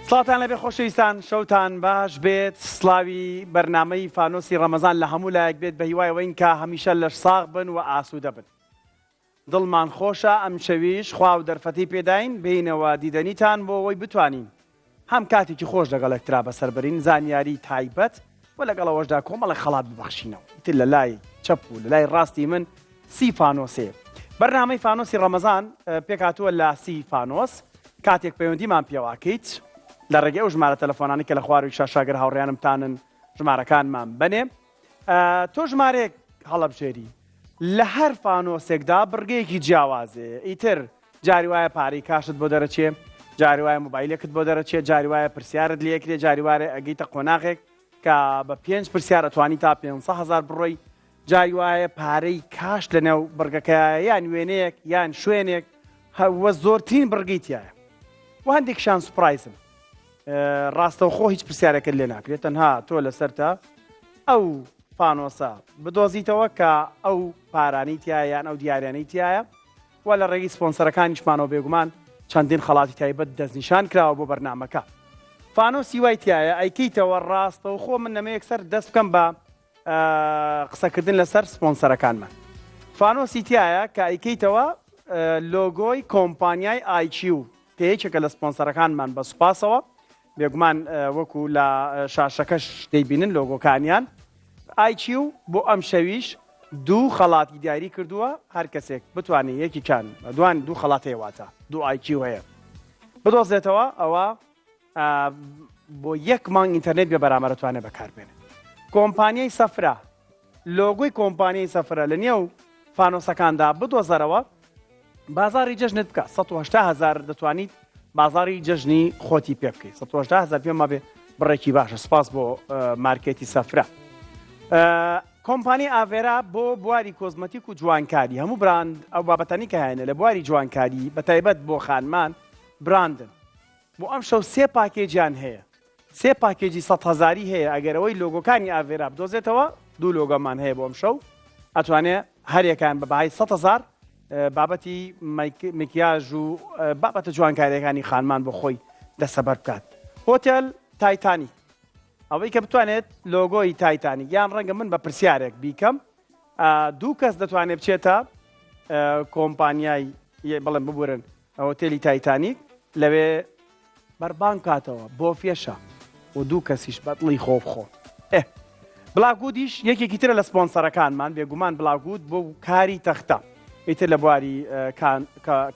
سڵاوتان لەبێ خۆشەویستان شەوتان باش بێت سڵاوی بەرنامەی فانۆسی ڕەمەزان لە هەموو لایەک بێت بە هیوای ئەوەین کە هەمیشە لەش ساغ بن و ئاسوودە بن دڵمان خۆشە ئەمشەویش خوا و دەرفەتی پێداین بێینەوە دیدەنیتان بۆ ئەوەی بتوانین هەم کاتێکی خۆش لەگەڵ یەکترا بەسەر بەرین زانیاری تایبەت و لەگەڵ ئەوەشدا کۆمەڵێک خەڵات ببەخشینەوە ئیتر لە لای چەپ و لە لای ڕاستی من سی فانۆسێ بەرنامەی فانۆسی ڕەمەزان پێکهاتووە لە سی فانۆس کاتێک پەیوەندیمان پێواکەیت لە ڕێگەی ئەو ژمارە تەلەفۆنانی کە لە خواروی شاشاگەر هاوڕیانمتانن ژمارەکانمان بنێ تۆ ژمارەیەک هەڵەبژێری لە هەر فانۆسێکدا بڕگەیەکی جیاوازێ ئیتر جاری وایە پارەی کاشت بۆ دەرەچێ جاری وایە مۆبایلێکت بۆ دەرەچێ جاری وایە پرسیارت لێکرێ جاری وایە ئەگەیتە قۆناغێک کە بە پێنج پرسیار ئەتوانی تا 500 هزار بڕۆی جاری وایە پارەی کاش لەنێو بڕگەکە یان وێنەیەک یان شوێنێک هەوە زۆرترین بڕگەی تایە و هەندێکشان surprise ن ڕاستەوخۆ هیچ پرسیارەکەت لێ ناکرێت تەنها تۆ لەسەرتە ئەو فانۆسە بدۆزیتەوە کە ئەو پارانی تایە یان ئەو دیاریانەی تایە و لە ڕێگەی سپۆنسەرەکانیشمانەوە بێگومان چەندین خەڵاتی تایبەت دەستنیشان کراوە بۆ بەرنامەکە. فانۆسی وای تایە ئەیکەیتەوە ڕاستەوخۆ من نەمە یەکسەر دەست بکەم بە قسەکردن لەسەر سپۆنسەرەکانمان. فانۆسی تایە کە ئەیکەیتەوە لۆگۆی کۆمپانیای ئایکیو کە یەکێکە لە سپۆنسەرەکانمان بە سوپاسەوە بێگومان وەکو لە شاشەکەش دەیبینن لۆگۆکانیان ئایکیو بۆ ئەمشەویش دوو خەڵاتی دیاری کردووە هەر کەسێک بتوانێت یەکیکان دوان دوو خەڵات هەیە واتە دوو ئایکیو هەیە بدۆزێتەوە ئەوە بۆ یەک مانگ ئینتەرنێت بێ بەرامبەر توانێت بەکاربێنێت کۆمپانیای سەفرە لۆگۆی کۆمپانیای سەفرە لە نێو فانۆسەکاندا بدۆزەرەوە بازاری جەژنت بکە 180 هزار دەتوانیت بازاری جەژنی خۆتی پێ بکەیت 180 هزار پێم مابێ بڕێکی باشە سپاس بۆ مارکێتی سەفرە کۆمپانی ئاڤێرا بۆ بواری کۆزمەتیک و جوانکاری هەموو براند ئەو بابەتانی کە هەیە لە بواری جوانکاری بە تایبەت بۆ خانمان براندن بۆ ئەم شەو سێ پاکێجیان هەیە سێ پاکێجی سە هزاری هەیە ئەگەر ئەوەی لۆگۆکانی ئاڤێرا بدۆزێتەوە دوو لۆگۆمان هەیە بۆ ئەم شەو ئەتوانێ هەرێکان بە بەهای 100 هزار بابەتی مکیاژ و بابەتە جوانکاریەکانی خانمان بۆ خۆی دەسەبەر بکات هۆتێل تایتانیک ئەوەی کە بتوانێت لۆگۆی تایتانیک یان ڕەنگە من بە پرسیارێک بیکەم دوو کەس دەتوانێت بچێتە کۆمپانیای بڵێن ببورن هۆتێلی تایتانیک لەوێ بەربانگ کاتەوە بۆفیەشە و دوو کەسیش بە دڵی خۆ بخۆ ئێ بلاکگودیش یەکێکی ترە لە سپۆنسەرەکانمان بێگومان بلاکگود بۆ کاری تەختە ئیتر لە بواری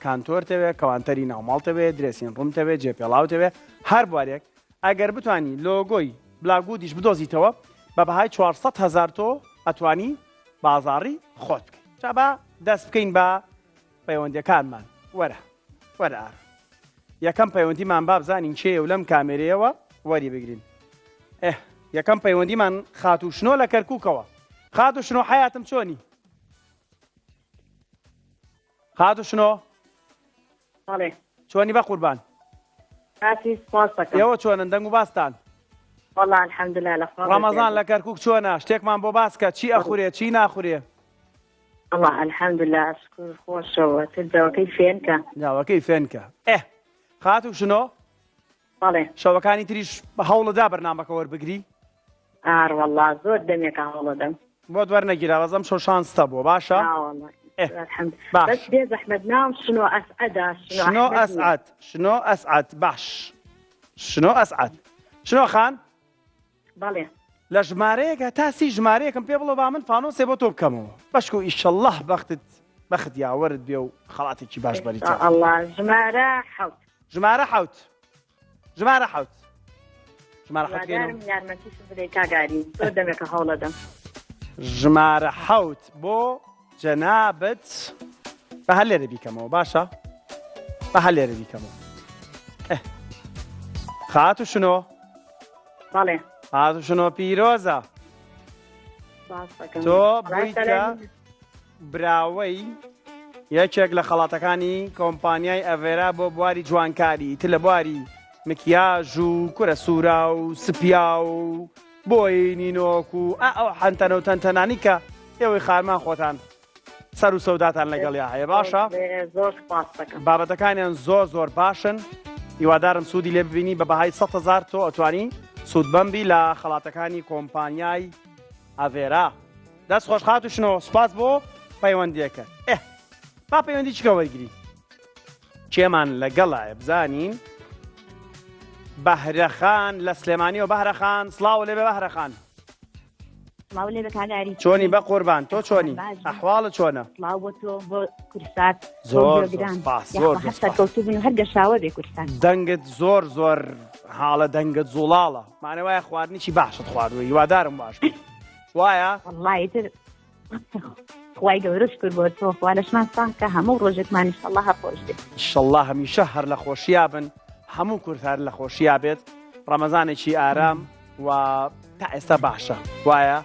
کانتۆرتەوێ کەوانتەری ناوماڵتەوێ dressing room تەوێ جێپێڵاوتەوێ هەر بوارێک ئەگەر بتانی لۆگۆی بلاکگودیش بدۆزیتەوە بە بەهای 400 هزار تۆ ئەتوانی بازاڕی خۆت بکەیت جا با دەست بکەین بە پەیوەندیەکانمان وەرە وەرە ئارۆن یەکەم پەیوەندیمان با بزانین کێیە و لەم کامێرەیەوە وەری بگرین ئێ یەکەم پەیوەندیمان خاتوو شنۆ لە کەرکووکەوە خاتوو شنۆ حیاتم چۆنی خاتوو شنۆ بەڵێ چۆنی بە قوربان کاتی سپاس دەکەم ئێوە چۆنن دەنگ و باستان وەڵا الحمدلله لە خوا ڕەمەزان لە کەرکووک چۆنە شتێکمان بۆ باس کە چی ئەخورێ چی ناخورێ وەڵا الحمدللە شکور خۆشەوە تر جەوەکەی فێنکە. جەوەکەی فێنکە ئێ خاتوو شنۆ بەڵێ. شەوەکانی تریش هەوڵەدا بەرنامەکە وەربگری؟ ئار وەڵا زۆر دەمێکە هەوڵەدەم. بۆت وەرنەگیرا بەس ئەم شەو شانستە بووە باشە؟ باش بەس بێ زەحمەت ناوم شنۆ ئەسعەدە شنۆ ئەسعەد شنۆ ئەسعەد باش شنۆ ئەسعەد شنۆ خان بەڵێ. لە ژمارەیەک هەتا سی ژمارەیەکم پێ بڵێ با من فانۆسێ بۆ تۆ بکەمەوە بەشکو ئیشەڵڵاه بەختت بەخت یاوەرت بێ و خەڵاتێکی باش بەریتەوە. ئەڵڵا ژمارە حەوت. ژمارە حەوت ژمارە حەوت ژمارە حەوت هیوادارم یارمەتیشم بدەی کاک ئاری زۆر دەمێکە هەوڵەدەم. ژمارە حەوت بۆ جەنابت بە هەر لێرە بیکەمەوە باشە بە هەر لێرە بیکەمەوە خاتو شنۆ بەڵێ خاتو شنۆ پیرۆزە تۆ بوویتە براوەی یەکێک لە خەڵاتەکانی کۆمپانیای ئەڤێرا بۆ بواری جوانکاری تر لە بواری مکیاژ و کورە سوورا و سپیا و بۆی نینۆک و ئا ئەو حەنتەنە و تەنتەنانی کە ئێوەی خارمان خۆتان سەر و سەوداتان لەگەڵیا هەیە باشە زۆر سپاس دەکەم بابەتەکانیان زۆر زۆر باشن. هیوادارم سوودی لێ ببینی بە بەهای 100 هەزار تۆ ئەتوانی سوودبەم بی لە خەڵاتەکانی کۆمپانیای ئاڤێرا. دەست خۆش خاتوو شنۆ سوپاس بۆ پەیوەندیەکە. ئێ با پەیوەندی چکە وەرگری. کێمان لەگەڵایە بزانین بەهرەخان لە سلێمانیەوە بەهرەخان سڵاو لێبێ بەهرەخان. سڵاو لێ بێ کاک ئاری چۆنی بە قوربان تۆ چۆنی ئەحواڵت چۆنە؟ سڵاو بۆ تۆ بۆ کورسات زۆر زۆر سپاس زۆر زۆر سپاس. سەرکەوتوو بن و هەر گەشاوە بێ کورسات. دەنگت زۆر زۆر حاڵە دەنگت زوڵاڵە مانای وایە خواردنیی باشت خواردووە هیوادارم باش بێت وایە؟ وەڵڵا ئیتر خوای گەورە شکر بۆ تۆ خوا لەشمان ساغ کە هەموو ڕۆژێکمان ئینشەڵڵا هەر خۆش بێت. ئیشەڵڵا هەمیشە هەر لە خۆشیا بن هەموو کورد هەر لە خۆشیا بێت ڕەمەزانێکی ئارام و تا ئێستا باشە وایە؟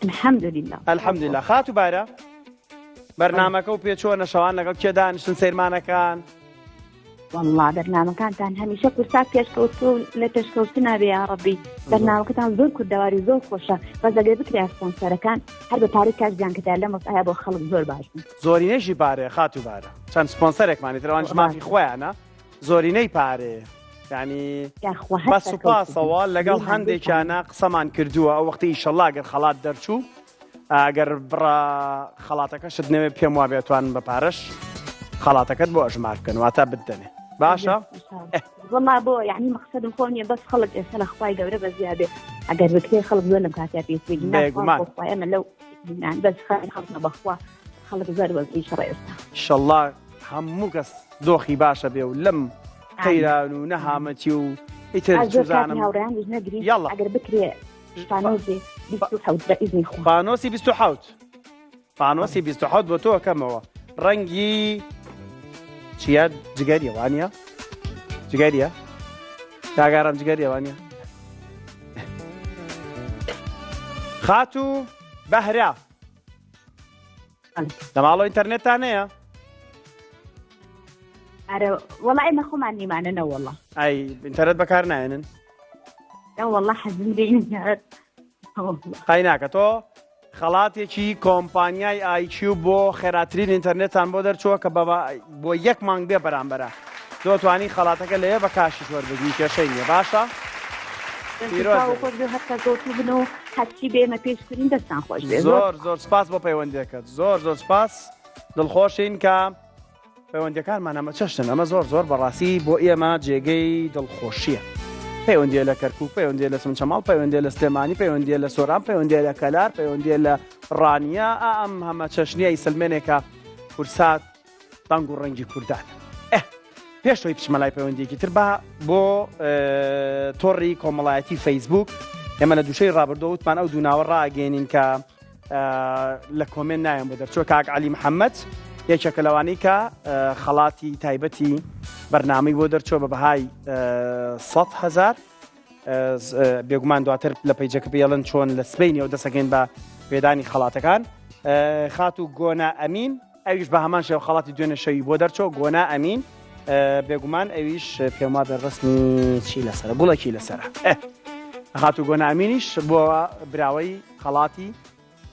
الحمدلله الحمدلله خاتوو بارە بەرنامەکە و پێچۆنە شەوان لەگەڵ کێ دانیشتن سەیرمانەکان؟ والله بەرنامەکانتان هەمیشە کورسات پێشکەوتو لە پێشکەوتنا بێ یاڕەبی بەرنامەکەتان زۆر کوردەواری زۆر خۆشە بەس ئەگەر بکرێ سپۆنسەرەکان هەر بە پارەی کاش بیان کردایە لەم وەزعەیا بۆ خەڵک زۆر باش بوو. زۆرینەیشی پارەیە خاتوو بارە چەند سپۆنسەرێکمانی تر ئەوانیش مافی خۆیانە زۆرینەی پارەیە یعنی یاخوا هەر بە سەرکەوتوو بن. سوپاسەوە لەگەڵ لێمان هەندێکیانە قسەمان کردووە ئەو وەختی ئیشەڵا گەر خەڵات دەرچوو ئەگەر بڕە خەڵاتەکەشت نەوێ پێم وابێ ئەتوانن بە پارەش خەڵاتەکەت بۆ ئەژمار بکەن واتە بتدەنێ باشە وەڵا بۆ یعنی مەقسەدم خۆ نییە بەس خەڵک ئێستا لە خوای گەورە بە زیادێ ئەگەر بکرێ خەڵک زۆر لەم کاتیا پێویست بێگومان. بێ ئێمە لەو بەس خەڵک بەخوا خەڵک زۆر وەزعی شەڕە ئێستا ئیشەڵڵا هەموو کەس دۆخی باشە بێ و لەم قەیران و نەهامەتی و ئیتر زۆر کاتی چوزانم هاوڕێیان نەگرین یاڵڵا. ئەگەر بکرێ فانۆسی 27 بە ئیزنی خوا. فانۆسی 27 فانۆسی 27 بۆ تۆ ئەکەمەوە ڕەنگی چییە جگەریە وانە جگەریە کاگارم جگەریە وانە خاتوو بەهرا لە ماڵەوە ئینتەرنێتتان هەیە؟ ئەرە وەڵا ئێمە خۆمان نیمانە نەوەڵا ئەی ئینتەرنێت بەکار نایەنن؟ نەوەڵا حەزم لێ نییە. قەیناکە تۆ خەڵاتێکی کۆمپانیای ئایکیو بۆ خێراترین ئینتەرنێتان بۆ دەرچووە کە بۆ یەک مانگ بێ بەرامبەرە تۆ توانی خەڵاتەکە لەوێ بە کاشیش وەربگری کێشەی نییە باشە؟ پیرۆز سڵاو خۆش بێ هەر سەرکەوتوو بن و هەرچی بێ ئێمە پێش بکەین دەستان خۆش بێ زۆر زۆر سپاس بۆ پەیوەندیەکەت زۆر زۆر سپاس دڵخۆشین کە پەیوەندیەکانمان ئەمە چەشتن ئەمە زۆر زۆر بەڕاستی بۆ ئێمە جێگەی دڵخۆشیە پەیوەندیە لە کەرکک پەیوەندیە لە سمچەماڵ پەیوەندیە لە سلێمانی پەیوەندیە لە سۆران پەیوەندیە لە کەلار پەیوەندیە لە ڕانیە ئەم هەمە چەشنیە ئیسلمێنێکە کورسات دەنگ و ڕەنگی کوردان ئه پێش ئەوەی بچمە لای پەیوەندیەکی تر با بۆ تۆڕی کۆمەڵایەتی فەیسبوک ئێمە لە دووشەی ڕابردوو وتمان ئەو دوو ناوە ڕاگەێنین کە لە کۆمێن نایەن بۆ دەرچوە کاک علی محەممەد یەکێکە لەوانەی کە خەڵاتی تایبەتی بەرنامەی بۆ دەرچوە بە بەهای 100 هزار بێگومان دواتر لە پەیجەکە پێڵن چۆن لە سبینەوە دەسەکەین بە پێدانی خەڵاتەکان خاتوو گۆنا ئەمین ئەویش بە هەمان شێوە خەڵاتی دوێنێ شەوی بۆ دەرچۆ گۆنا ئەمین بێگومان ئەویش پێم وابێ ڕسمی چی لەسەرە گوڵێکی لەسەرە خاتوو گۆنا ئەمینیش بۆ براوەی خەڵاتی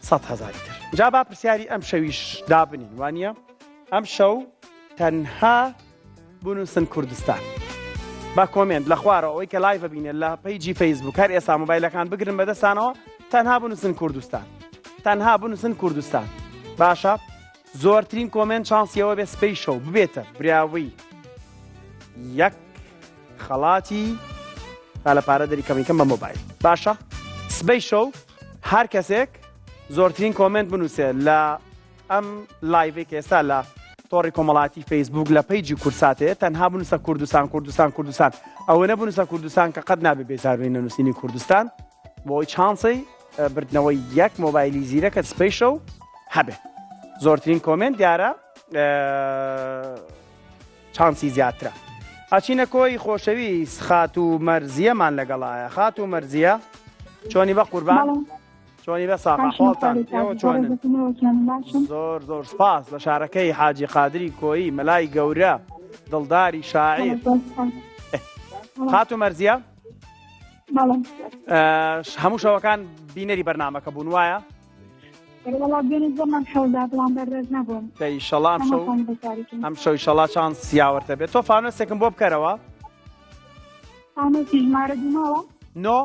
100 هزاری تر جا با پرسیاری ئەم شەویش دابنین وانە ئەم شەو تەنها بنووسن کوردستان با کۆمێنت لە خوارەوە ئەوەی کە live بینێت لە page ی فەیسبوک هەر ئێستا مۆبایلەکان بگرن بەدەستانەوە تەنها بنووسن کوردستان تەنها بنووسن کوردستان باشە زۆرترین کۆمێنت چانسیەوە بێ سپەی شەو ببێتە براوی یەک خەڵاتی تا لە پارە دەری کەمیکەم بە مۆبایل باشە سبەی شەو هەر کەسێک زۆرترین کۆمێنت بنووسێت لە ئەم live ەی کە ئێستا لە تۆڕی کۆمەڵاتی فەیسبوک لە page ی کوردساتێ تەنها بنووسە کوردستان کوردستان کوردستان ئەوەنە بنووسە کوردستان کە قەت نابێ بێزاربین لە نووسینی کوردستان بۆی چانسی بردنەوەی یەک مۆبایلی زیرەکە سپەی شەو هەبێ زۆرترین کۆمێنت دیارە چانسی زیاترە ئەچینە کۆی خۆشەویست خاتوو مەرزیەمان لەگەڵایە خاتوو مەرزیە چۆنی بە قوربان چۆنی بە ساغ ئەحواڵتان ئێوە چۆنن زۆر زۆر سپاس لە شارەکەی حاجی قادری کۆیی مەلای گەورە دڵداری شاعیر خاتوو مەرزیە هەموو شەوەکان بینەری بەرنمەکە بوون وایە؟ وەڵا دوێنێ زۆرمان حەوڵدا بەڵام بەردەست نەبووم. دە ئیشەڵا ئەم شەو نەمەتوانی بەشداری کەم. ئەم شەو ئیشەڵا چانس یاوەرتە بێت. تۆ فانۆسێکم بۆ بکەرەوە. فانۆسی ژمارە دوو ماوە؟ نۆ.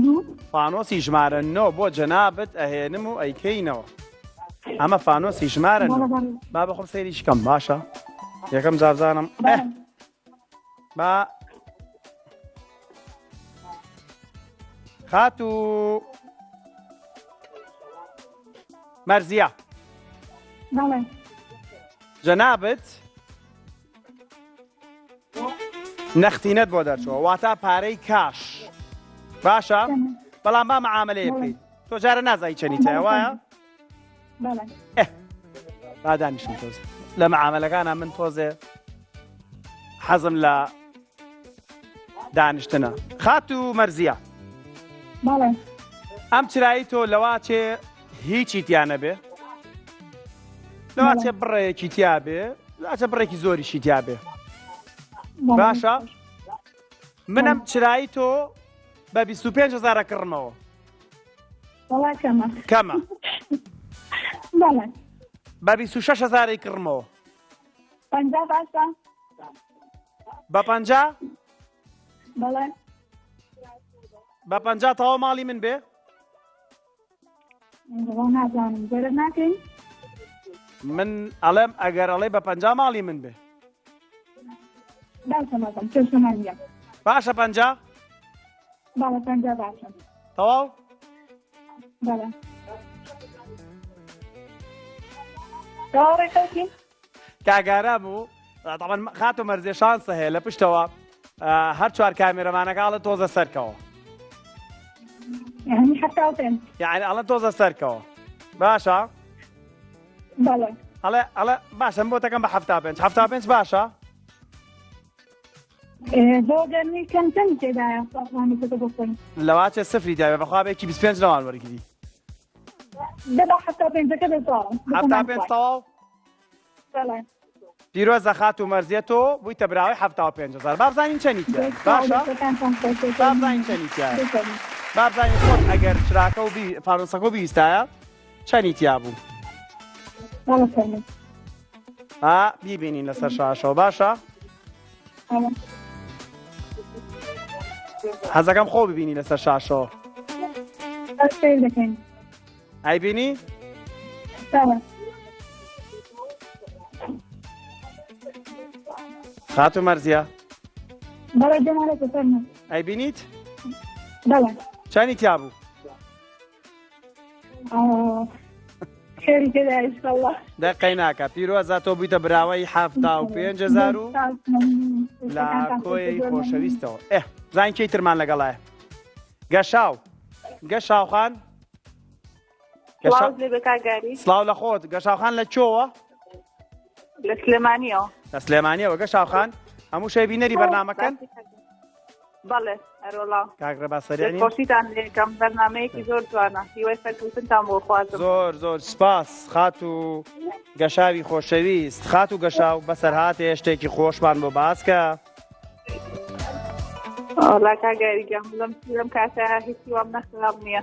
دوو. فانۆسی ژمارە نۆ بۆ جەنابت ئەهێنم و ئەیکەینەوە. ئەمە فانۆسی ژمارە نۆ. بەڵێ بەڵێ. با بەخۆم سەیریش کەم باشە. یەکەم جار بزانم. ئێ بەڵێ. با خاتوو مەرزیە بەڵێ. جەنابت نەختینەت بۆ دەرچووە واتا پارەی کاش باشە بەڵام با معاملەیە بکەیت تۆ جارە نازای چەنی تایە وایە با دانیشم تۆزێ لە معاملەکانە من تۆزێ حەزم لە دانیشتنە خاتوو مەرزیە ئەم چرایی تۆ لەواچێ هیچی تیا نەبێ لەواچێ بڕێکی تیا بێ لاچە بڕێکی زۆریشی تیا بێ باشە منم چرایی تۆ بە 25 هزارە کڕمەوە وەڵا کەمە. کەمە. بەڵێ. بە 26 هەزارەی کڕمەوە. 50 باشە. بە 50؟ بەڵێ. بە 50 تەواو ماڵی من بێ؟ وەڵا نازانم زەرەر ناکەین؟ من ئەڵێم ئەگەر ئەڵێ بە 50 ماڵی من بێ. باشە مەزم کێشەمان نییە. باشە 50؟ بەڵێ 50 باشە. تەواو؟ بەڵێ. تەواو ڕێکەوتین؟ کاک ئارام و تەبعەن خاتوو مەرزێ شانسە هەیە لە پشتەوە هەر چوار کامێرەمانەکە ئەڵێ تۆزە سەرکەوە. یعنی 75. یعنی ئەڵێ تۆزە سەرکەوە. باشە؟ بەڵێ. ئەڵێ ئەڵێ باشە من بۆ تەکەم بە 75. 75 باشە؟ بۆ گەرمی کەم چەند تێدایە فانوسەکە بۆ خۆی لەواچێ سفری داوێ بەخوا بێکی 25 لەوان وەرگری دەبا حەفتا پێنجەکە دەزاڵم 75 تەواو بەڵێ پیرۆزە خاتوو مەرزیە تۆ بوویتە براوەی 75 هزار با بزانین چەنی تیایە باشە با بزانین چەنی تیایە با بزانین خۆت ئەگەر چراکە و بی فانوسەکە و بیویستایە چەنی تیا بوو بەڵێ فەرموو با بیبینین لەسەر شاشەوە باشە حەزەکەم خۆ ببینی لەسەر شاشەوە دەکەین ئەیبینی؟ خاتوو مەرزیە ئەیبینیت؟ چەنی تیا بوو؟ خێری تێدا ئینشەڵڵا. دە قەیناکە پیرۆزە تۆ بوویتە براوەی 75 هەزار و لە کۆیەی خۆشەویستەوە ئێ زین کەی ترمان لەگەڵایە گەشاو گەشاوخان سڵاو لێ بێ کاک گاری. سڵاو لە خۆت گەشاوخان لە کوێوە؟ لە سلێمانیەوە. لە سلێمانیەوە گەشاوخان هەموو شەی بینەری بەرنامەکەن؟ بەڵێ ئەرۆڵا. کاک ڕێباز سەریع نین؟ دەستخۆشیتان لێکەم بەرنامەیەکی زۆر جوانە هیوای سەرکەوتنتان بۆ خوازم. زۆر زۆر سپاس خاتوو گەشاوی خۆشەویست خاتوو گەشاو بەسەرهاتێ شتێکی خۆشمان بۆ باس کە. وەڵا کاک گاری گیان لەم لەم کاتە هیچی وام نەخراپ نییە.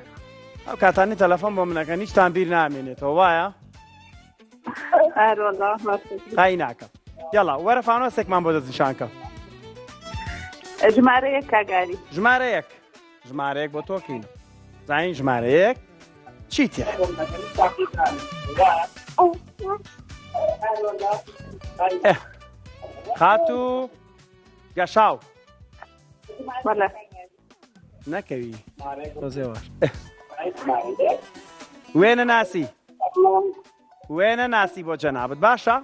ئەو کاتانی تەلەفۆن بۆ منەکەن هیچتان بیر نامێنێتەوە وایە؟ ئەرۆڵا قای ناکەم یاڵا وەرە فانۆسێکمان بۆ دەستنیشان کە. ژمارە یەک کاک گاری. ژمارە یەک ژمارە یەک بۆ تۆکین زانین ژمارە یەک چی تیا خاتوو گەشاو بەڵێ نەکەوی تۆزێ واش وێنە ناسی وێنە ناسی بۆ جەنابت باشە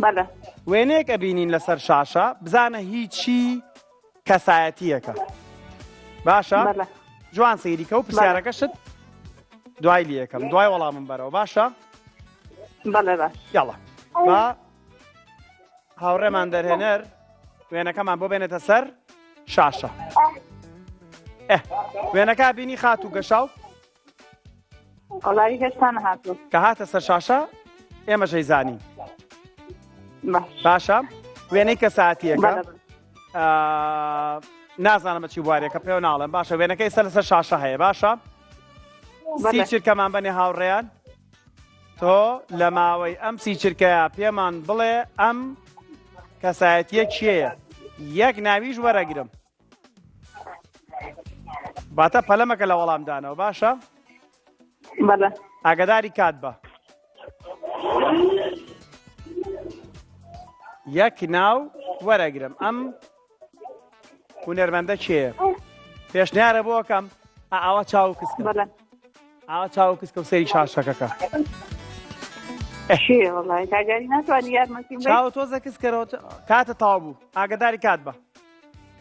بەڵێ وێنەیەک ئەبینین لەسەر شاشە بزانە هیچی کەسایەتیەکە باشە جوان سەیریکە و پرسیارەکەشت دوای لەکەم دوای وەڵامم بەرەوە باشە بەڵێ باش یاڵا با هاوڕێمان دەرهێنەر وێنەکەمان بۆ بێنێتە سەر شاشە وێنەکە بینی خاتوو گەشاو وەڵی هێشتا نەهاتوو کە هاتە سەر شاشە ئێمە ژەیزانین باشە وێنەی کەساتیەکە نازانم بە چی بوارێکە پێوە ناڵێم باشە وێنەکە ئێستا لەسەر شاشە هەیە باشە؟ سی چرکەمان بەنێ هاوڕێیان تۆ لە ماوەی ئەم سی چرکەیە پێمان بڵێ ئەم کەسایەتیە کێیە یەک ناویش وەرەگرم باتە پەلەمەکە لە وەڵامدانەوە باشە بەڵێ ئاگداری کات بە یەک ناو وەرەگرم ئەم هونەرمەندە کێیە پێشنیارە بۆ ئەکەم ئاوا چاو کسکە ئاوا چاو کسکە و سەیری شاشەکەکە چاوە تۆزە کسکەرەوە کاتە تاو بوو ئاگداری کات بە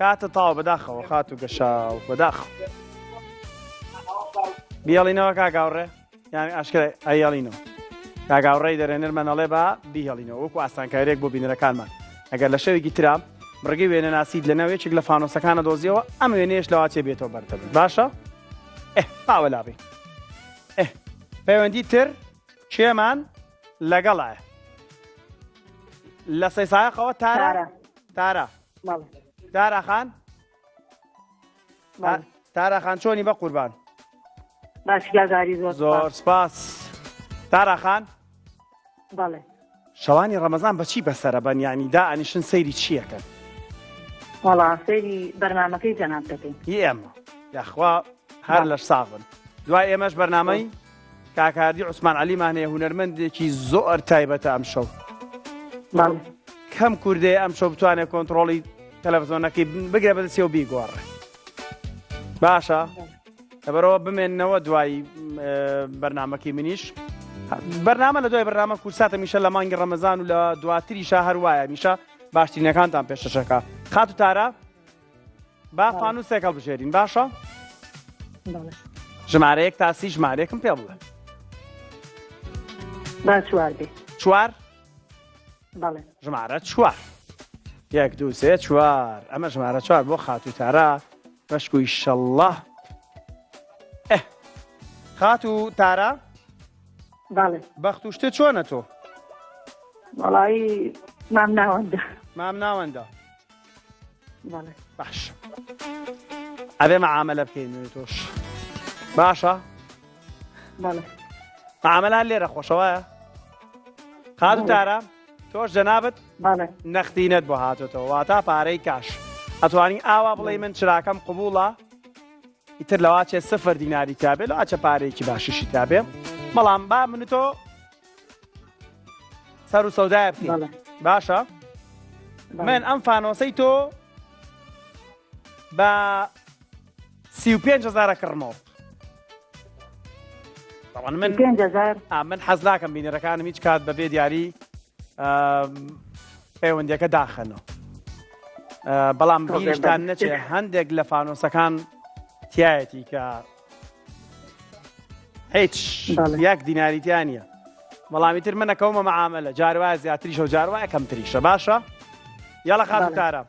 کاتە تاو بەداخەوە خات و گەشاو بەداخ بیاڵینەوە کاگاوڕێ یانی ئاشکرای ئەیەڵینەوە. کاک هاوڕێی دەرهێنەرمان ئەڵێ با بیهێڵینەوە وەکو ئاسانکاریەک بۆ بینەرەکانمان. ئەگەر لە شەوێکی ترا بڕگەی وێنەناسیت لەناو یەکێک لە فانۆسەکانە دۆزیەوە ئەم وێنەیەش لەواچێ بێتەوە بەردەبن. باشە؟ ئێ با وەلا بین. ئێ پەیوەندی تر کێمان لەگەڵایە؟ لە سەیسایەقەوە تارا تارا تارا خان تارا خان چۆنی بە قوربان زۆر سپاس تارا خان بەڵێ شەوانی ڕەمەزان بەچی بەسەرە بەن یعنی دا ئەنیشن سەیری چیەکەن وەڵا سەیری بەرنمەکەی جەناب دەکەین هی ئێمە یاخوا هەر لەش ساغن دوای ئێمەش بەرنمەی کاکاردی عوسمان عەلیمان هەیە هونەرمەندێکی زۆر تایبەتە ئەم شەو کەم کوردەیە ئەم شەو بتوانێت کۆنتترۆڵی تەلەڤزیۆنەکەی بگرە بەدەستی و بیگۆڕێ باشە لەبەرەوە بمێننەوە دوای بەرنمەکەی منیش بەرنامە لە دوای بەرنامە کورساتە میشە لە مانگی ڕەمەزان و لە دواتریشا هەروایە میشە باشترینەکانتان پێشەشەکە خاتو تارا با فانوسێک هەڵبژێرین باشە ژمارەیەک تا سی ژمارەیەکم پێ بڵێ با چوار بێ چوار بەڵێ ژمارە چوار یەک دوو سێ چوار ئەمە ژمارە چوار بۆ خاتوو تارا بەشک و ئیشەڵڵا خاتوو تارا بەڵێ بەخت و شتێ چۆنە تۆ وەڵایی مام ناوەندە مام ناوەندە باش ئەبێ معاملە بکەین تۆش باشە معاملە لێرە خۆشەوایە خاتو تارا تۆش جەنابەت نەختینەت بۆ هاتۆتەوە واتا پارەی کاش ئەتوانی ئاوا بڵێ من چراکەم قوبوڵە ئیتر لەواچێ سفر دیناری تابێ لەواچە پارەیەکی باشیشی تابێ بەڵام با من تۆ سەر و سەودایە بکەین باشە من ئەم فانۆسەی تۆ بە 35 هزارە کڕمەوە طبعا من 5000 من حەز ناکەم بینەرەکانم هیچ کات بەبێ دیاری پەیوەندیەکە داخەنەوە بەڵام بیرتان نەچێ هەندێک لە فانۆسەکان تایەتی کە هیچ یەک دیناری تیا نییە بەڵامی تر منەکەومە مەعاملە جار وایە زیاتریشە و جار وایە کەمتریشە باشە یاڵە خاتو تارا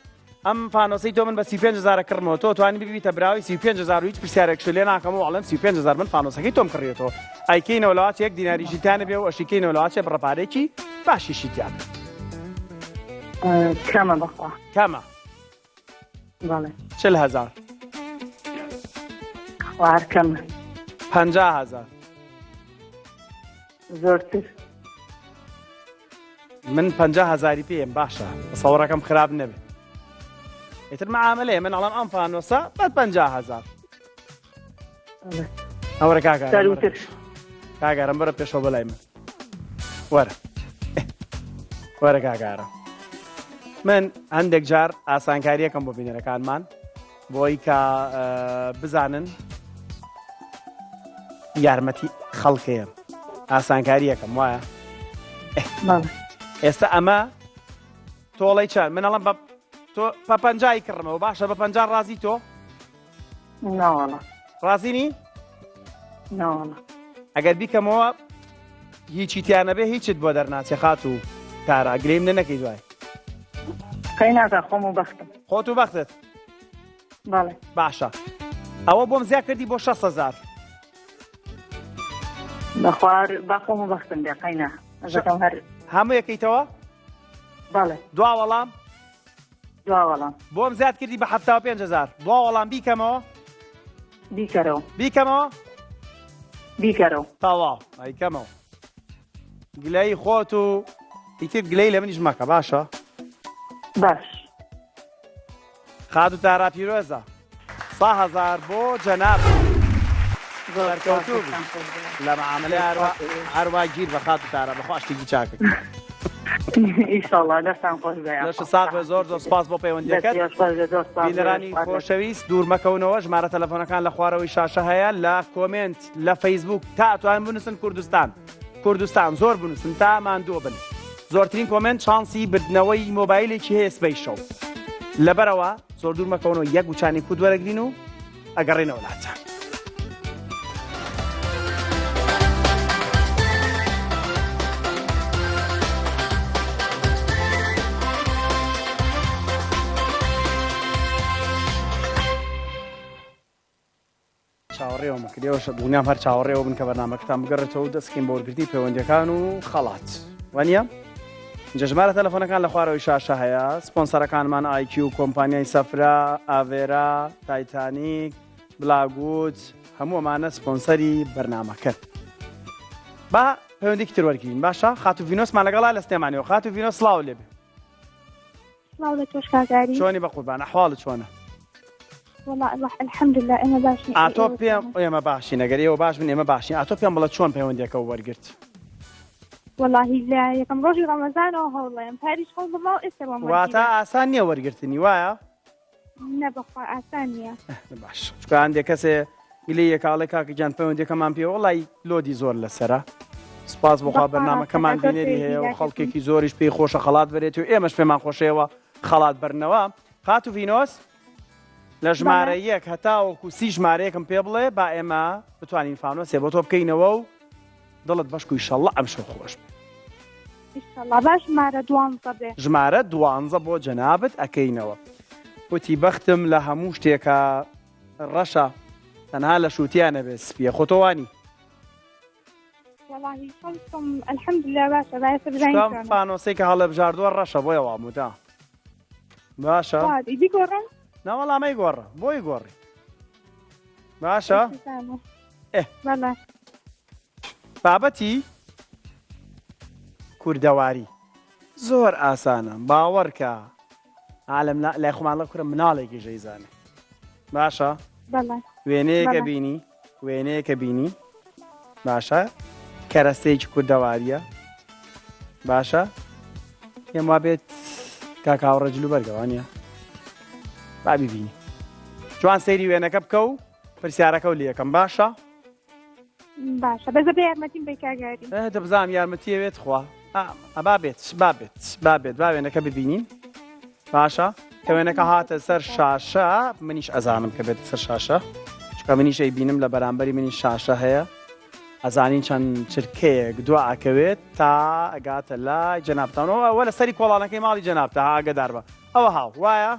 ئەم فانۆسی تۆ من بە 35 هزارە کڕمەوە تۆ توانی ببیتە براوی 35 هزار و هیچ پرسیارێک لێ ناکەم و ئەڵێم 35 هزار من فانۆسەکەی تۆم کڕیەتەوە ئەیکەینەوە لەواچ یەک دیناریشی تیانە بێ و ئەشیکەینەوە لەواچێ بڕە پارێکی باشیشی تیا بێ کەمە بەخوا کەمە بەڵێ 40 هزار خوار کەمە 50 هزار زۆرتر من 50 هزاری پێم باشە سەوڕەکەم خراپ نەبێ ئیتر معاملەیە من ئەڵم ئەم فانۆسە بە 50 هزار ئەوەرە کاکە سەروتر کاگارم بەرە پێشەوە بەلای من وەرە وەرە کاگارە من هەندێک جار ئاسانکاریەکەم بۆ بینەرەکانمان بۆی کە بزانن یارمەتی خەڵکەیە ئاسانکاریەکەم وایە ئێستا ئەمە تۆڵەی چەند من ئەڵم بە تۆ پە پەنجای کڕمەوە باشە بە پەنجا ڕازی تۆ ناوەڵا ڕازی نی ناوەڵا ئەگەر بیکەمەوە هیچی تیانەبێ هیچت بۆ دەرناچێ خات و تارا گریم لە نەکەی دوای قەی ناکا خۆم و بەختم خۆت و بەختت بەڵێ باشە ئەوە بۆم زیاد کردی بۆ 6 هزار بەخوار با خۆم و بەختم بێ قەی نا ئەزەکەم هەر هەموو یەکەیتەوە بەڵێ دوا وەڵام دوا وەڵام بۆم زیاد کردی بە 75 هزار دوا وەڵام بیکەمەوە بیکەرەوە بیکەمەوە. بیکەرەوە. تەواو ئەیکەمەوە. گلەیی خۆت و ئیتر گلەی لە منیش مەکە باشە؟ باش. خاتوو تارا پیرۆزە. سا هەزار بۆ جەنابت. سەرکەوتوو بی لە معاملەی هەروا هەروا گیر بە خاتوو تارا بەخوا شتێکی چاکە. ئیشەڵا دەستان خۆش بێ. لەشت ساغ بێ زۆر زۆر سپاس بۆ پەیوەندیەکەت. بینەرانی خۆشەویست دوور مەکەونەوە ژمارە تەلەفۆنەکان لە خوارەوەی شاشە هەیە لە کۆمێنت لە فەیسبوک تا ئەتوان بنووسن کوردستان کوردستان زۆر بنووسن تا ماندوو بن زۆرترین کۆمێنت چانسی بردنەوەی مۆبایلێکی هەیە سبەی شەو لەبەرەوە زۆر دوور مەکەونەوە یەک وچانی کورد وەرەگرین و ئەگەڕێنەوە لاتان. چاوەڕێوە مەکرد ئێوەش دڵنیام هەر چاوەڕێوە بن کە بەرنامەکەتان بگەڕێتەوە و دەستکەین بە وەرگرتنی پەیوەندیەکان و خەڵات وانە جەژمارە تەلەفۆنەکان لە خوارەوەی شاشە هەیە سپۆنسەرەکانمان ئایکی و کۆمپانیای سەفرا ئاڤێرا تایتانیک بلاگوت هەموو ئەمانە سپۆنسەری بەرنامەکەن با پەیوەندێکی تر وەرگین باشە خاتو ڤینۆسمان لەگەڵا لە سلێمانیەوە خاتو ڤینۆس سڵاو لێبێ سڵاو لە تۆش کاک ئاری. چۆنی بەقوربان ئەحواڵت چۆنە؟ وەڵا اللە الحمدللە ئێمە باشین ئەی ئاتۆ ئێوە پێم چۆنن؟ ئێمە باشین ئەگەر ئێوە باش بن ئێمە باشین ئاتۆ پێم بڵێ چۆن پەیوەندیەکە وەرگرت؟ وەڵاهی لە یەکەم ڕۆژی ڕەمەزانەوە هەوڵێم پاریش هەوڵم و ئێستا بۆم واتە وەرگیرا ئاسان نییە وەرگرتنی وایە؟ نە بەخوا ئاسان نییە. باش چونکە هەندێک کەسێ گلەی یەکاڵێ کاکە گیان پەیوەندیەکەمان پێ وەڵی لۆدی زۆر لەسەرە سپاس بۆخوا بەخوا ڕاستەکە بەرنمەکەمان زۆر بینەری هەیە و پەیوەندی خەڵکێکی زۆریش پێی خۆشە خەڵات بەرێت و ئێمەش پێمان خۆشەوە خەڵات بەرنەوە خاتو ڤینۆس لە ژمارە یەک هەتاوەکو سی ژمارەیەکم پێ بڵێ با ئێمە بتوانین فانۆسێ بۆ تۆ بکەینەوە و دڵت بەشکو ئیشەڵڵا ئەمشەو خۆش بێ. ئیشەڵڵا با ژمارە دوانزە بێ. ژمارە دوانزە بۆ جەنابت ئەکەینەوە. وتی بەختم لە هەموو شتێکا ڕەشە تەنها لە شووتیا نەبێ سپیە خۆ تۆ وانی؟ وەڵاهی شەنسم الحمدللە باشە با ئێستا بزانین چونکە ئەم چۆنە. فانۆسەی کە هەڵێبژاردووە ڕەشە بۆیە وام وت ها. باشە. وا ئیدی گۆڕم؟ نەوەڵا مەیگۆڕە بۆی گۆڕی. باشە ئێ بەڵێ. بابەتی کوردەواری زۆر ئاسانە باوەڕکە عالم لای خۆمان لە کورە مناڵێکی ژەیزانێ باشە بەڵێ وێنەیەکە بەڵێ. بینی وێنەیەکە بینی باشە کەرەستەیەکی کوردەواریە باشە پێم وابێت کاک هاوڕێ جل و بەرگە وانە با بیبینی جوان سەیری وێنەکە بکە و پرسیارەکە و لەکەم باشە باشە بەزە بە یارمەتیم بەی کاک ئاری دە بزانام یارمەتیە بێت خوا ئەبا بێت با بێت با بێت با وێنەکە ببینین باشە کە وێنەکە هاتە سەر شاشە منیش ئەزانم کە بێت سەر شاشە چکە منیش ئەی بینم لە بەرامبەری منی شاشە هەیە ئەزانین چەند چرکەیەک دوا ئەکەوێت تا ئەگاتە لای جەنابتانەوە ئەوە لە سەری کۆڵانەکەی ماڵی جەنابتە ئاگەدار بە ئەوە هاو وایە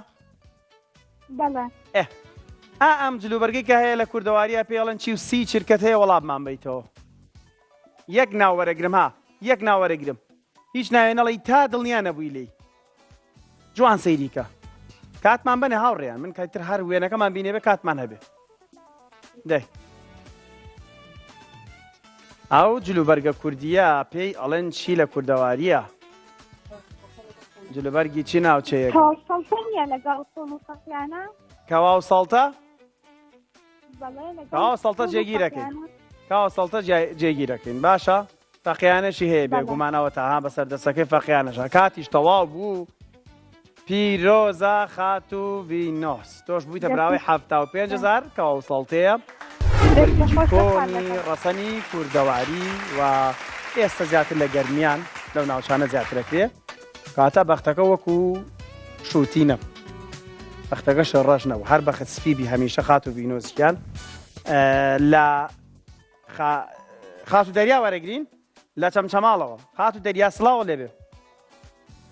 بەڵێ ئێ ئا ئەم جلوبەرگەی کە هەیە لە کوردەواریە پێڵەن چی و سی چرکەت هەیە وەڵاممان بیتەوە یەک ناو وەرەگرم ها یەک ناو وەرەگرم هیچ ناوێ نەڵێی تا دڵنیا نەبووی لێی جوان سەیری کە کاتمان بەنێ هاوڕێیان من کاتر هەر وێنەکەمان بینێ بێ کاتمان هەبێ دەی ئەو جلوبەرگە کوردیە پێی ئەڵێن چی لە کوردەواریە جلوبەرگی چی ناوچەیەک کەوا سەڵتە نییە لەگەڵ قوڵ و فەقیانە کەوا و سەڵتە بەڵێ لەگەڵ کەوا سەڵتە قوڵ و جێگیرەکەین فەقیانە. کاوە سەڵتە جێگیرەکەین باشە فەقیانەشی هەیە بێگومان ئەوە تاها بەسەر دەسەکەی فەقیانەشە کاتیش تەواو بوو پیرۆزە خاتوو ڤینۆس تۆش بوویتە براوەی 75 هزار کەوا و سەڵتەیە کۆنی ڕەسەنی کوردەواری و ئێستا زیاتر لە گەرمیان لەو ناوچانە زیاترەکرێ کاتە بەختەکە وەکو شووتی نەبوو بەختەکەش ڕەش نەبوو هەر بەخت سپی بی هەمیشە خاتوو ڤینۆسیان لە خاتوو دەریا وەرەگرین لە چەمچەماڵەوە خاتوو دەریا سڵاو لێبێ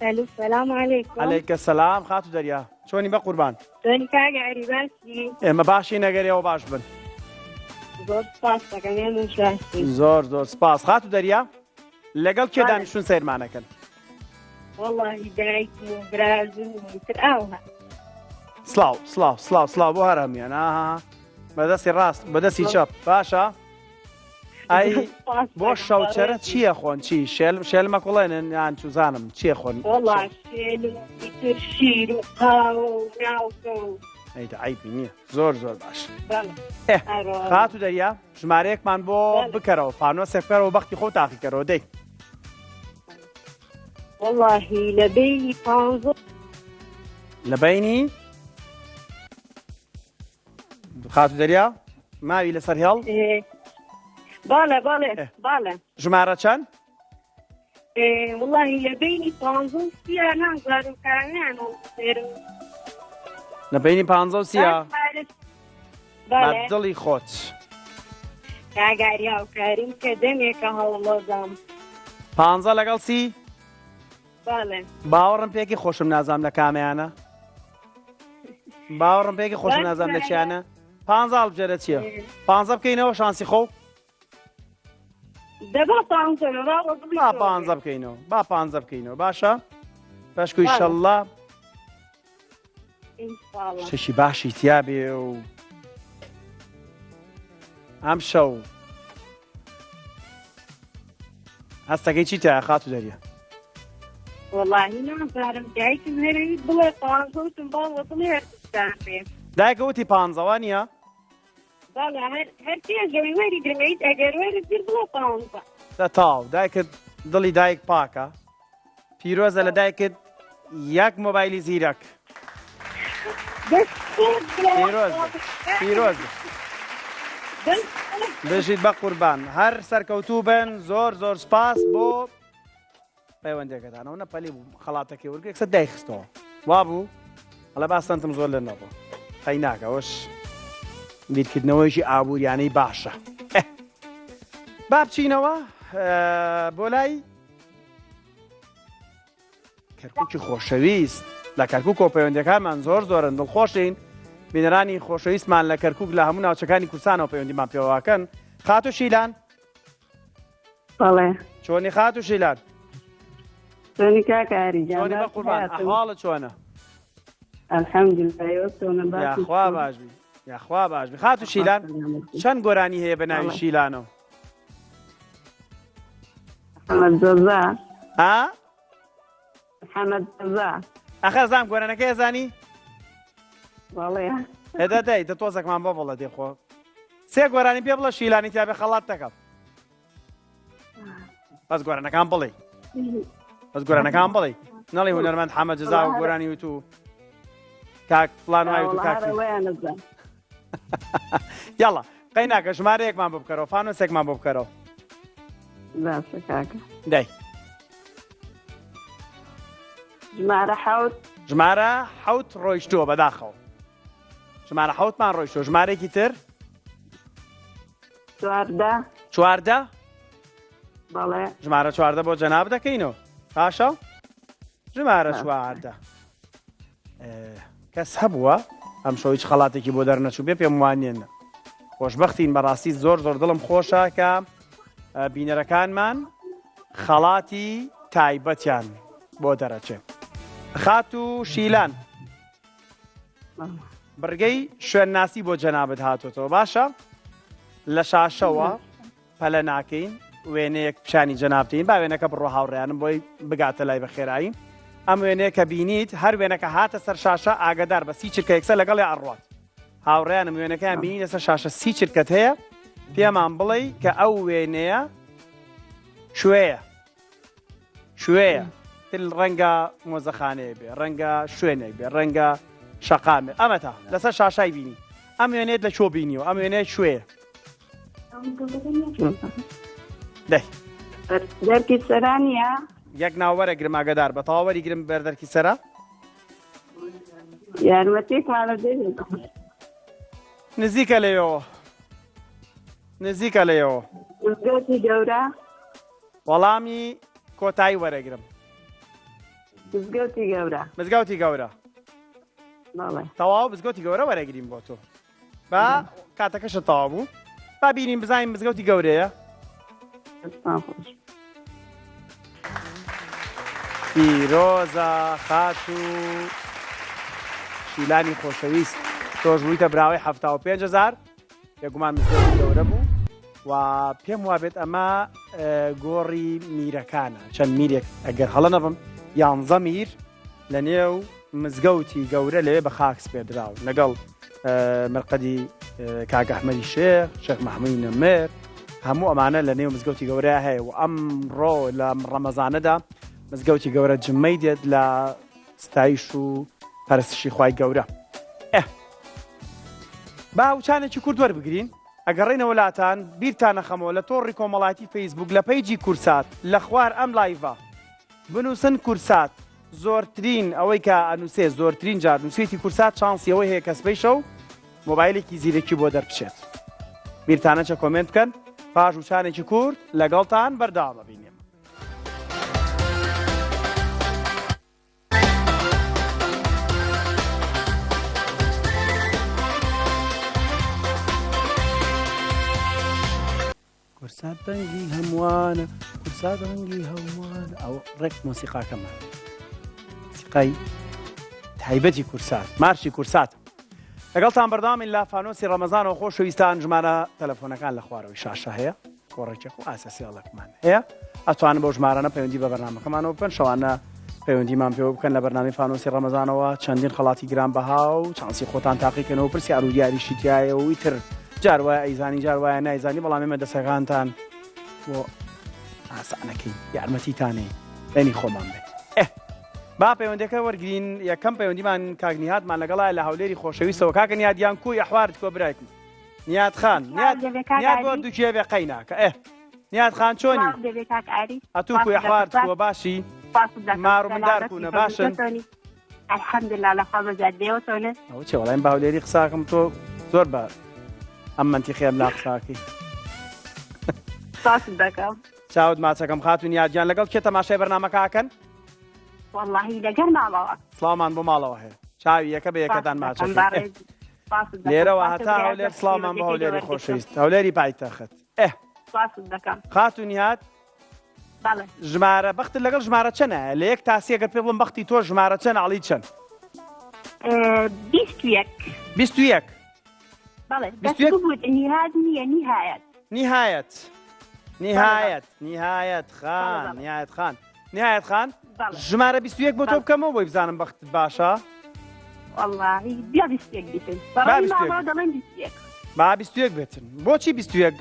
ئەلو سلام علیکم علیکە سلام خاتوو دەریا چۆنی بە قوربان چۆنی کاک عەلی باشی ئێمە باشی نەگەرێەوە باش بن زۆر سپاس دەکەم ئێمەش باشین زۆر زۆر سپاس خاتوو دەریا لەگەڵ کێ دانیشتون سەیرمانەکەن وەڵاهی دایکم و برازم و تر ئاوها سلااو سلااو سلااو سلااو بۆ هەرمیان ئاها بەدەستی ڕاست بەدەستی چەپ باشە. ئەی بۆ شەوچەرە چییە خۆن چی شێل شێلمە کوڵێنن یان چوزانم چیە خۆن وەڵا شێل و ئیتر شیر و قاوە و ناوکە و ئەی عیبی نییە زۆر زۆر باش خاتو دەریا ژمارەیەکمان بۆ بکەرەوە فانۆسێک بکەرەوە بەختی خۆ تاقیکەرەوە دەی وەڵاهی لە بەینی پانزە لە بەینی خاتو دەریا ماوی لەسەر هێڵ باڵێ باڵێ باڵێ ژمارە چەند وڵی لە بینی پ سیا نازانم کامیان لە بینی پ سیا دڵی خۆت کاگاری هاوکاریم کە دەمێکە هەوڵەدام پ لەگەڵ سی باوەڕم پێکی خۆشم نازام لە کامیانە باوەڕم پێکی خۆشم نازام لە چیانە پ هەڵبژێرە چییە پ بکەینەوە شانسی خۆ با پانزە بکەینەوە با پانزە بکەینەوە باشە بەشکو ئیشەڵڵا شتێکی باشی تیا بێ و ئەم شەو هەستەکەی چی تیا خاتو دەریە وەڵاهی نازانم دایکم هەرەویت بڵێ پانزە وتم باوە بڵێ هەرستان بێ دایکە وتی پانزەوە نییە بەڵێ هەر هەر پێشەوەی وەری گرمیت ئەگەر وەری گرت بڵێ پانزە دە تاو دایکت دڵی دایک پاکە پیرۆزە لە دایکت یەک مۆبایلی زیرەک پیرۆز پیرۆز بژیت بە قوربان هەر سەرکەوتوو بن زۆر زۆر سپاس بۆ پەیوەندەکەتانەوە نەپەلی بوو خەڵاتەکەی وەرگرت یەکسەر دایخستەوە وابوو ئەڵێ با سەنتم زۆر لێ نەڕۆ قەی ناکە ئەوەش بیرکردنەوەیەکی ئابووریانەی باشە با بچینەوە بۆ لای کەرکوکی خۆشەویست لە کەرکک و پەیوەندەکانمان زۆر زۆرن دڵخۆشین بینەرانی خۆشەویستمان لە کەرکک لە هەموو ناوچەکانی کوردستانەوە پەیوەندیمان پێواکەن خاتو شیلان بەڵێ. چۆنی خاتوو شیلان؟ چۆنی کاکە ئاری گیان؟ چۆنی بە قوربان ئەحواڵت چۆنە؟ الحمدلله ئێوە چۆنن باش یاخوا باش بی یاخوا باش بی خاتوو شیلان چەند گۆرانی هەیە بە ناوی شیلانەوە؟ محەمەد جەزا ها؟ محەمەد جەزا ئەخە زام گۆرانەکەی ئەزانی؟ بەڵێ ئێدە دەی دە تۆزێکمان بۆ بڵێ دێ خۆ سێ گۆرانی پێ بڵێ شیلانی تیاێ خەڵات دەکەم بەس گۆرانەکان بڵێ بەس گۆرانەکان بڵێ نەڵی هونەرمەند حەمە جزا و گۆرانی وت و کاک فلان وای و کاک یاڵا قەی ناکە ژمارەیەکمان بۆ بکەرەوە فانۆسێکمان بۆ بکەرەوە باشە کاکە دای ژمارە حەوت ژمارە حەوت ڕۆیشتووە بەداخەوە ژمارە حەوتمان ڕۆیشتووە ژمارێکی تر چواردە چواردە بەڵێ ژمارە چواردە بۆ جەناب دەکەینەوە باشە ژمارە چواردە کەس هەبووە ئەم شەو هیچ خەڵاتێکی بۆ دەرنەچوو بێ پێم وانیە خۆشببختین بەڕاستی زۆر زۆر دڵم خۆشە کە بینەرەکانمان خەڵاتی تایبەتیان بۆ دەرەچێ خات و شیلان بڕگەی شوێنناسی بۆ جەنابت هاتوتەوە باشە لە شاشەوە پەلە ناکەین وێنەیەک پیشانی جەنابتین با وێنەکە بڕۆ هاوڕێیانم بۆی بگاتە لای بە خێرایی ئەم وێنەیە کە بینیت هەر وێنەکە هاتە سەر شاشە ئاگدار بە سی چرکە یەکسەر لەگەڵی ئەڕوات هاوڕێیانم وێنەکەیان بینی لەسەر شاشە سی چرکەت هەیە پێمان بڵێ کە ئەو وێنەیە کوێیە کوێیە تل ڕەنگە مۆزەخانەیە بێ ڕەنگە شوێنێک بێ ڕەنگە شەقامێ ئەمە تا لەسەر شاشای بینی ئەم وێنێت لە چۆ بینیوە ئەم وێنەیە کوێیە دەی دەرکی سەرا نییە یەک ناوەرە گرم ئاگدار بە تەواوەری گرم بەر دەرکی سەرا یارمەتێکمانە دەێت نزیکە لەوێەوە نزیکە لەوێەوە مزگەوتی گەورە وەڵامی کۆتایی وەرەگرم مزگەوتی گەورە مزگەوتی گەورە تەواو مزگەوتی گەورە وەرەگریم بۆ تۆ با کاتەکەشە تەواو بوو با بینین بزانین مزگەوتی گەورەیە پیرۆزە خاتوو شیلانی خۆشەویست تۆش بوویتە براوەی 75 هزار بێگومان مزگەوتی گەورە بوو. و پێم وابێت ئەمە گۆڕی میرەکانە چەند میرێک ئەگەر هەڵە نەبم یانزە میر لە نێو مزگەوتی گەورە لەوێ بە خاک سپێردراون لەگەڵ مرقەدی کاک ئەحمەدی شێخ شێخ مەحموودی نەمر هەموو ئەمانە لە نێو مزگەوتی گەورە هەیە و ئەمڕۆ لە ڕەمەزانەدا مزگەوتی گەورە جمەی دێت لە ستایش و پەرستشی خوای گەورە ئه با وچانێکی کورد وەربگرین ئەگەڕێینەوە لاتان بیرتان نەخەمەوە لە تۆڕی کۆمەڵایەتی فەیسبوک لە page ی کورسات لە خوار ئەم live ە بنووسن کورسات زۆرترین ئەوەی کە ئەنووسێ زۆرترین جار نووسێتی کورسات چانسی ئەوەی هەیە کە سبەی شەو مۆبایلێکی زیرەکی بۆ دەربچێت بیرتانە چە comment بکەن پاش وچانێکی کورت لەگەڵتان بەردەوام ئەبین ئێمە. کورسات دەنگی هەمووانە کورسات ڕەنگی هەمووان ئەو ڕێک مۆسیقاکەمان سیقای تایبەتی کورسات مارشی کورسات لەگەڵتان بەردەوامین لە فانۆسی ڕەمەزانەوە خۆشەویستان ژمارە تەلەفۆنەکان لە خوارەوەی شاشە هەیە کۆڕێکی خۆ ئاسەسیاڵێکمان هەیە ئەتوانن بەو ژمارانە پەیوەندی بە بەرنامەکەمانەوە بکەن شەوانە پەیوەندیمان پێوە بکەن لە بەرنامەی فانۆسی ڕەمەزانەوە چەندین خەڵاتی گران بەها و چانسی خۆتان تاقیکەنەوە پرسیار و دیاریشی تایە و ئیتر جار وایە ئەیزانی جار وایە نایزانی بەڵام ئێمە دەسەکانتان بۆ ئاسانەکەی یارمەتیتانەی بەنی خۆمان بێت ئێ با پەیوەندەکە وەرگین یەکەم پەیوەندیمان کاک نیهاتمان لەگەڵای لە هەولێری خۆشەویستەوە کاکە نیادیان کوی ئەحوارت کۆ برایکم نیاد خان نیاد نیاد بۆ دوکێ بێ قەیناکە ئێ نیاد خان چۆنی ئەتوو کوی ئەحوارت کووە باشی مار و مندار کوونە باشن الحمدلله لە خوا بەزیاد بێوە چۆنن ئەوە چێ وەڵایم بە هەولێری قساکەم تۆ زۆر بە ئەم مەنتیقەیەم لا قساکەی سپاست دەکەم چاوت ماچەکەم خاتوو نیاد گیان لەگەڵ کێ تەماشای بەرنامەکە ئەکەن واللهی لەگەر ماڵەوە سڵاومان بۆ ماڵەوە هەیە چاوی یەکە بە یەکەتان ماچەکەم لێرەوە هەتا هەولێر سڵاومان بۆ هەولێری خۆشەویست هەولێری پایتەخت ئێ خاتوو نیهاد ژمارە بەختت لەگەڵ ژمارە چەنە لە یەک تاسی ئەگەر پێ بڵم بەختی تۆ ژمارە چەند ئەڵی چەند 21 21 نیهایەت نیهایەت نیهایەت نیهایەت خان نیهایەت خان نیهایەت خان ژمارە 21 بۆ تۆ بکەمەوە بۆی بزانم بەختت باشە وەڵاهی بیا 21 بیتن بەڕای ماما دەڵێن 21 با 21 بێتن بۆچی 21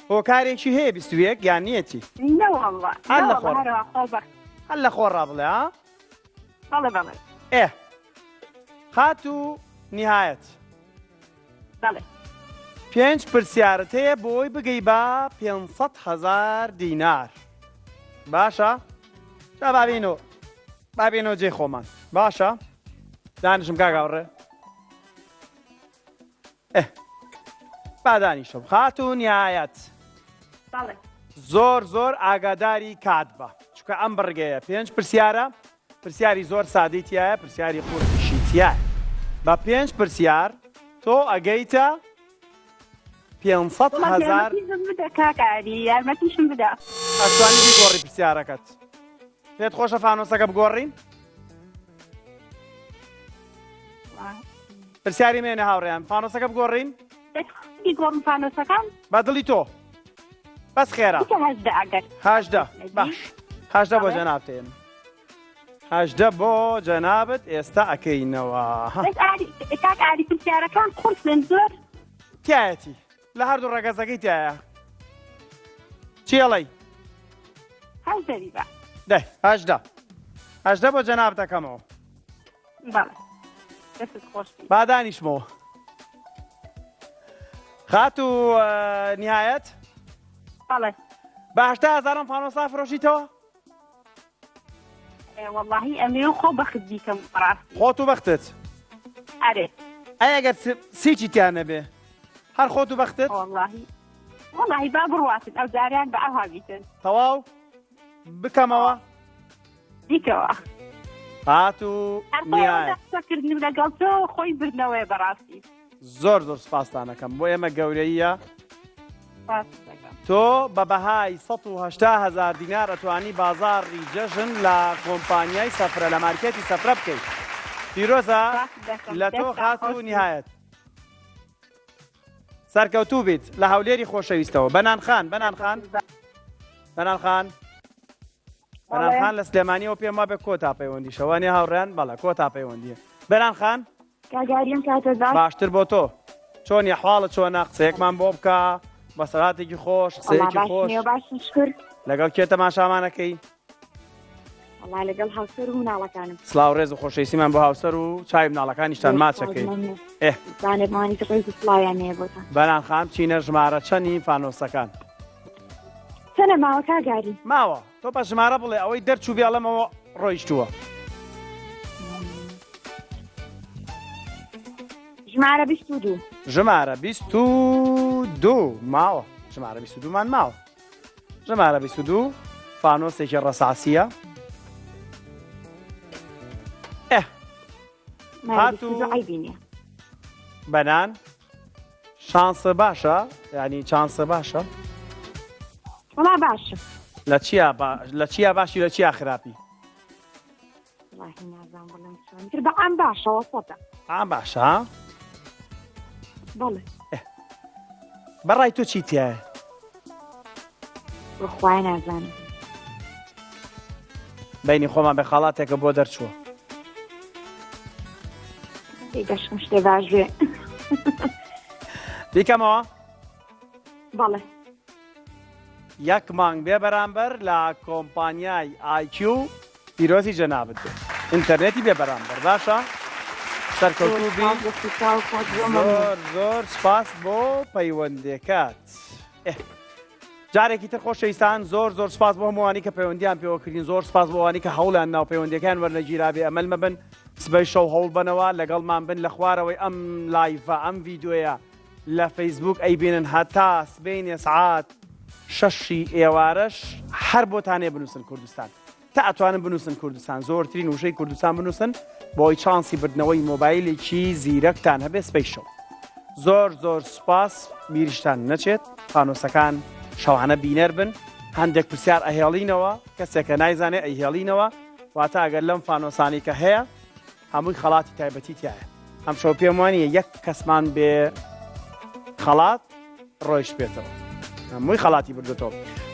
هۆکارێکی هەیە 21 یان نیەتی نەوەڵڵا هەر لە خۆ هەر لە خۆ ڕا بڵێ ها بەڵێ بەڵێ ئێ خاتوو نیهایەت بەڵێ. پێنج پرسیارت هەیە بۆی بگەی بە 500 هەزار دینار باشە جا بابینۆ بابینۆ جێ خۆمان باشە دانیشم کاک هاوڕێ ئێ با دانیشم خاتوو نیایەت بەڵێ زۆر زۆر ئاگاداری کات بە چونکە ئەم بڕگەیە پێنج پرسیارە پرسیاری زۆر سادەی تیایە پرسیاری قورسیشی تیایە بە پێنج پرسیار تۆ ئەگەیتە 500 وەڵا هەزار یارمەتیشم بدە کاک ئاری یارمەتیشم بدە ئەتوانی بیگۆڕی پرسیارەکەت پێت خۆشە فانۆسەکە بگۆڕین پرسیاری مێنە هاوڕێیان فانۆسەکە بگۆڕین بیگۆڕم فانۆسەکان بە دڵی تۆ بەس خێرا بکە 18 ئەگەر 18 باش 18 بۆ جەنابتێن 18 بۆ جەنابت ئێستا ئەکەینەوە بەس ئاری کاک ئاری پرسیارەکان قورسن زۆر تایەتی لە هەردوو ڕەگەزەکەی تایە چێڵی 18 بیبە دەی 18 18 بۆ جەنابت ئەکەمەوە بەڵێ دەستت خۆش بی با دانیشمەوە خاتوو نیهایەت بەڵێ بە 80 هەزارم فانۆسا فرۆشیتەوە وەڵاهی ئەمێ خۆ بەخت بیکەم بەڕاستی خۆت و بەختت ئەرێ ئەی ئەگەر سیچی تیان نەبێ هەر خۆت و بەختت وەڵاهی وەڵاهی با بڕواتن ئەو جاریان بە ئەوها بیتن تەواو بکەمەوە دیکەوە هات و قسەکردنم لەگەڵ تۆ خۆی بردنەوەی بەڕاستی زۆر زۆر سپاستانەکەم بۆ ئێمە گەورەیە تۆ بە بەهای 180 هزار دینار ئەتوانی بازاڕی جەژن لە کۆمپانیای سەفرە لە مارکێتی سەفرە بکەیت پیرۆزە لە تۆ خات و نیهایەت. سەرکەوتوو بیت لە هەولێری خۆشەویستەوە بەنان خان بەنان خان بەنان خان بەنان خان لە سلێمانیەوە پێم وابێ کۆتا پەیوەندیشە وانە هاوڕێیان بەڵێ کۆتا پەیوەندیە بەنان خان کاگاریان کاتە باش باشتر بۆ تۆ چۆنی حواڵە چۆنە قسەیەکمان بۆ بکە بەسەراتێکی خۆش قسەیەکی خۆش باشم شکر لەگەڵ کێ تەماشامانەکەی وەڵا لەگەڵ هاوسەر و مناڵەکانم. سڵاو ڕێز و خۆشەویستیمان بۆ هاوسەر و چاوی مناڵەکانیشتان ماچەکەی. ئێ. زانێ ڕێز و سڵاویان هەیە بۆتان. بەنان خان بچینە ژمارە چەنی فانۆسەکان؟ چەنە ماوە کاک گاری؟ ماوە تۆ بە ژمارە بڵێ ئەوەی دەرچوو بێ ئەڵێمەوە ڕۆیشتووە. ژمارە 22. ژمارە 22 ماوە ژمارە 22 مان ماوە. ژمارە 22 فانۆسێکی ڕەساسیە ئه هاتوو بەنان شانسە باشە ینی چانسە باشە وڵا باشە لە چیا لە چیا باشی لە چیا خراپی وەڵاهی نازانم بڵێم چۆن تر بە عام باشە وەسەتە عام باشە ها؟ بەڵێ بەڕای تۆ چی تایە بەخوای نازانم بینی خۆمان بە خاڵاتێکە بۆ دەرچووە ئەی دەشکم شتێ باش بێ بیکەمەوە بەڵێ یەک مانگ بێ بەرامبەر لە کۆمپانیای ئایکیو پیرۆزی جەنابت بێت ئینتەرنێتی بێ بەرامبەر باشە سەرکەوتوو بی زۆر زۆر سپاس بۆ پەیوەندێکات جارێکی تر خۆشەویستان زۆر زۆر سپاس بۆ هەمووانی کە پەیوەندیان پێوە کردین زۆر سپاس بۆ ئەوانی کە هەوڵیان ناو پەیوەندەکان وەرنەگیرابێ ئەمەل مەبن سبەی شەو هەوڵ بەنەوە لەگەڵمان بن لە خوارەوەی ئەم live ە ئەم ڤیدیۆیە لە فەیسبووک ئەیبینن هەتا سبەینێ سعات شەشی ئێوارەش هەر بۆتانێ بنووسن کوردستان تا ئەتوانن بنووسن کوردستان زۆرترین وشەی کوردستان بنووسن بۆی چانسی بردنەوەی مۆبایلێکی زیرەکتان هەبێ سبەی شەو زۆر زۆر سوپاس بیریشتان نەچێت فانۆسەکان شەوانە بینەر بن هەندێک پرسیار ئەهێڵینەوە کەسێکە نایزانێ ئەیهێڵینەوە واتە ئەگەر لەم فانۆسانی کە هەیە هەمووی خەڵاتی تایبەتی تایە ئەمشەو پێم وانیە یەک کەسمان بێ خەڵات ڕۆیشت بێتەوە هەمووی خەڵاتی بردوێتەوە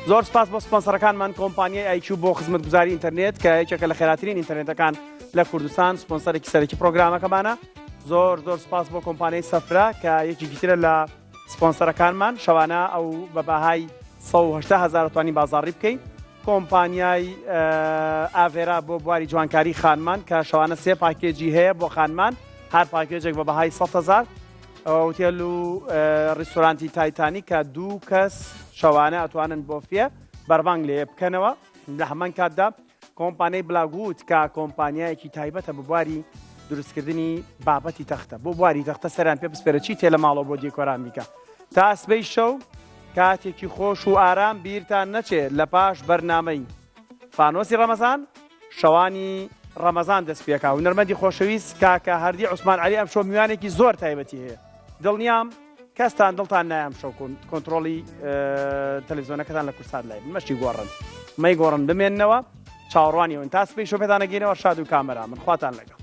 زۆر سپاس بۆ سپۆنسەرەکانمان کۆمپانیای ئایکیو بۆ خزمەتگوزاری ئینتەرنێت کە یەکێکە لە خێراترین ئینتەرنێتەکان لە کوردستان سپۆنسەرێکی سەرەکی پرۆگرامەکەمانە زۆر زۆر سپاس بۆ کۆمپانیای سەفرا کە یەکێکی ترە لە سپۆنسەرەکانمان شەوانە ئەو بە بەهای 180 هزار توانی بازاڕی بکەین کۆمپانیای ئاڤێرا بۆ بواری جوانکاری خانمان کە شەوانە سێ پاکێجی هەیە بۆ خانمان هەر پاکێجێک بە بەهای 100 هزار هۆتێل و ڕیستۆرانتی تایتانی کە دوو کەس شەوانە ئەتوانن بۆفیە بەربانگ لێ بکەنەوە لە هەمان کاتدا کۆمپانیای بلاگوت کە کۆمپانیایەکی تایبەتە بە بواری دروستکردنی بابەتی تەختە بۆ بواری تەختە سەران پێ بسپێرە چی تێ لە ماڵەوە بۆ دیکۆران بیکە تا سبەی شەو کاتێکی خۆش و ئارام بیرتان نەچێ لە پاش بەرنامەی فانۆسی ڕەمەزان شەوانی ڕەمەزان دەست پێکا هونەرمەندی خۆشەویست کاکە هەردی عوسمان عەلی ئەمشەو میوانێکی زۆر تایبەتی هەیە دڵنیام کەستان دڵتان نایە ئەمشەو کۆنترۆڵی تەلەڤیزیۆنەکەتان لە کورسات لای بن مەشی گۆڕن مەیگۆڕن بمێننەوە چاوەڕوانی ئەون تا سبەی شەو پێتان ئەگەینەوە شاد و کامەران بن خواتان لەگەڵ.